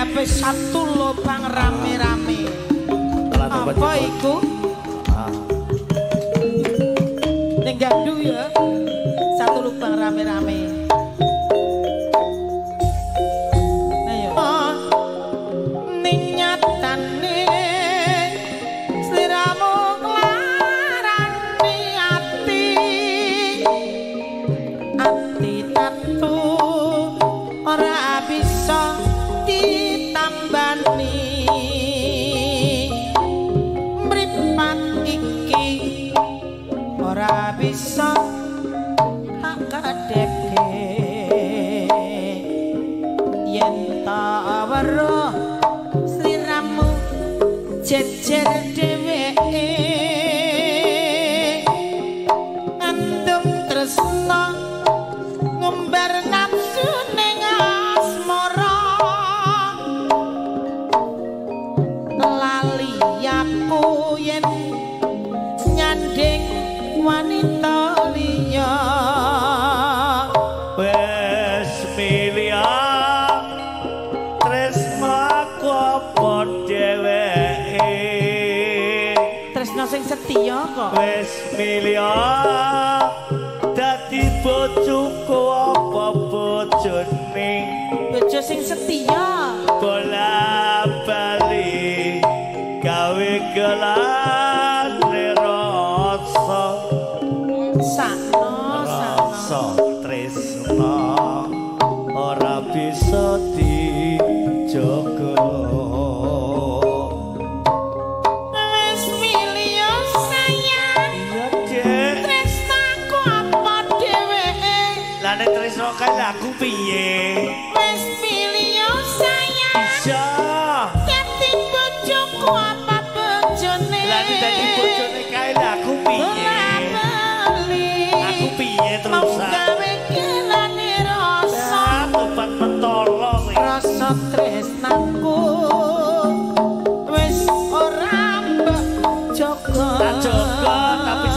Garape satu lubang rame-rame. Apa iku? Ning gandu ya. Satu lubang rame-rame. Ayo. Ning nyatane sliramu nglarani ati. Ati tatu ora bisa ditambani. Mripat iki ora bisa tak kedhepke. Yen tak weruh sliramu jejer dheweke, ngandung tresna ngumbar nafsu ning asmara. Lali aku yen nyanding wanita liya. Wis milih tresnaku apa dheweke. Tresna sing setia kok. Wis milih dadi bojoku apa bojone. Bojo sing setia. Bola bali gawe gelane rasa. Sakno rasa tresna ora bisa dijaga. Wis milih sayang. Iya, Dek. Tresnaku apa dheweke. Lah nek tresna kae aku piye? Wis milih sayang. Iya. Dadi bojoku apa bojone. Lah nek dadi bojone kae aku piye? Aku piye terusan? Gawe gelane rasa. Tobat mentolo kowe. Rasa tresnaku wis ora mbok jaga. Tak jaga tapi